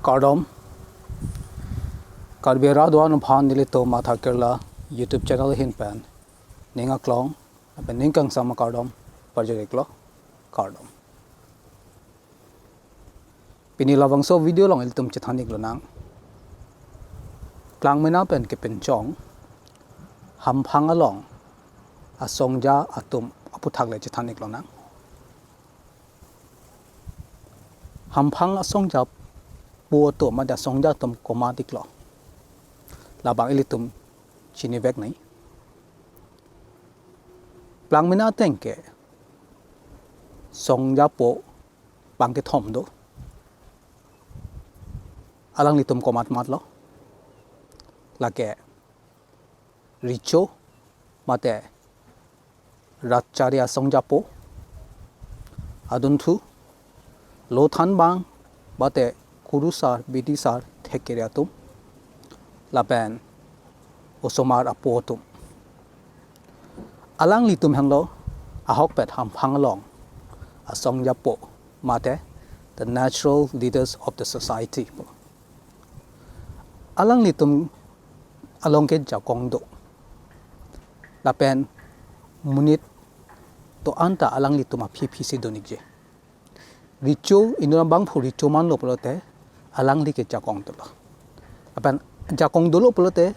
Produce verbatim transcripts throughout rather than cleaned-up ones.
Kardom. Karbi Rat Do-an aphan nelitum Matha Kerala YouTube channel ahin pen ning aklong lapen ning kangsam akardom parjir iklo. Kardom. Pini labangso video along ilitum chethan iklonang. Klangmena pen kepinchong hamphang along asongja atum aphuthak le chethan iklonang. Hamphang asongja po atum mate asongja atum komat iklo, labang ilitum chinivek nai. Klangmena ateng ke songja po bang kethom do. Alanglitum komat matlo. Lake Recho mate Ratchari asongja po, adunthu Lothanbang mate kurusar bidisar thekere atum, lapen osomar apo atum. Alanglitum henlo ahokpet hamphang along asongja po mate the natural leaders of the society. Alanglitum along ke jakong do. Lapen monit do-an ta alanglitum aphi aphi si do-ikji. Recho, inut abangphu recho manlo pulote alangli ke jakong dolo. Lapen jakong dolo pulote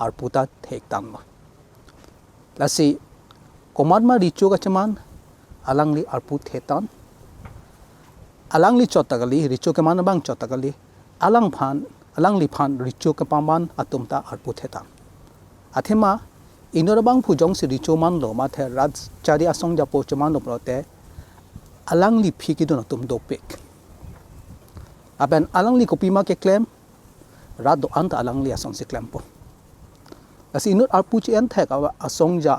arpu ta thek tanglo. Lasi komatma recho kacheman, alangli arpu the tang. Alangli chot ta kali, recho keman abang chot ta kali, alangphan, alangliphan recho kepaman atum ta arpu the tang. Athema inut abangphu jongsi recho manlo mate Ratchari asongja po chemanlo pulote alangli aphi kedun atum dopik. Lapen alangli kopima keklem, rat do-an ta alangli asonsi klempo. Lasi inut arpu che-en thek a-, asongja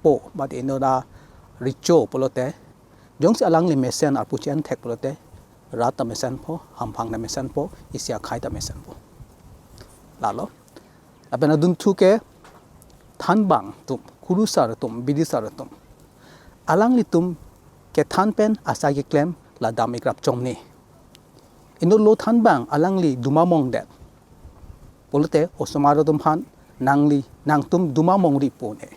po mate inut arecho pulote, jongsi alangli mesen arpu che-en thek pulote, rat ta mesenpo, hamphang ta mesenpo, isi akhei ta mesenpo. Lalo. Lapen adunthu ke thanbang atum, kurusar atum, bidisar atum, alanglitum kethan pen asai keklem la dam ikrap chomni. Inut Lothanbang alangli duma mongdet pulote osomar atumphan nangli nangtum duma mongri pu ne.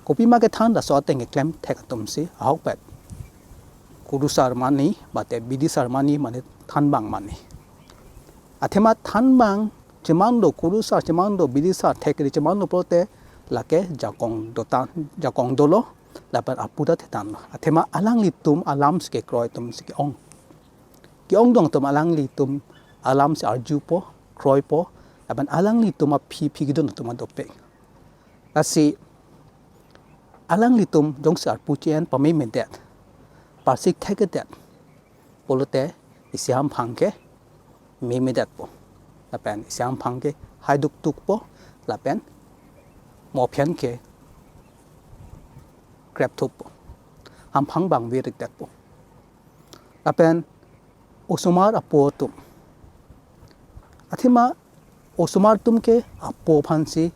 Kopima kethan, laso ateng keklem thek atumsi ahokpet kurusar mani mate bidisar mani mane thanbang mani. Athema thanbang chemanlo, kurusar chemanlo, bidisar thekri chemanlo pulote lake jakong do tang, jakong dolo, lapen arpu ta the tanglo. Athema alanglitum alamsi kekroi atumsi ke-ong. Ke-ongdung atum alanglitum alamsi arjupo, kroipo, lapen alanglitum aphi aphi kedun atum dopik. Lasi alanglitum jongsi arpu che-en pamemedet, parsik thekthedet pulote isi hamphang ke memedetpo. Lapen isi hamphang ke haidukdukpo, lapen mophian ke krepthuppo. Hamphang bang virikdetpo. Lapen osomar apo atum. Athema osomar atum ke apo aphansi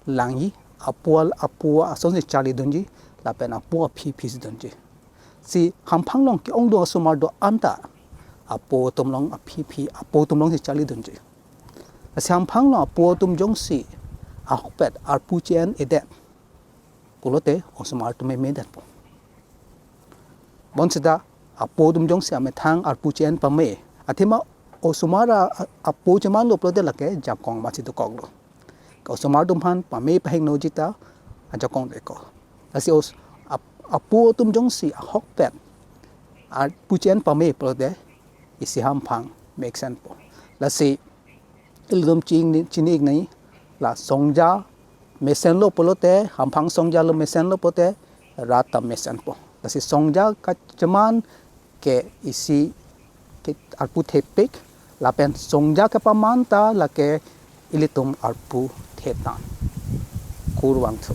langji, apo al-, apo asonsi charlidunji, lapen apo aphi aphisi dunji. Si hamphang along ke-ongdung osomar do-an ta apo atum along aphi aphi, apo atum alongsi charlidunji. Si hamphang along apo atum jongsi ahokpet arpu che-en-edet pulote osomar atum memedetpo. Bonsita apo atum jongsi amethang arpu che-en pame, athema osomar a-, a-, apo chemanlo pulote lake jakong masi dokoklo. Osomar atumphan pame pahingnoji ta ajakong deko. Lasi os-, ap-, apo atum jongsi ahokpet arpu che-en pame pulote isi hamphang meksenpo. Lasi ilitum chini, chini-ik nai, la songja mesenlo pulote, hamphang songja lo mesenlo pulote, rat ta mesenpo. Lasi songja kacheman ke isi ke arpu thepik, lapen songja kepaman ta lake ilitum arpu thetang. Kurvangthu.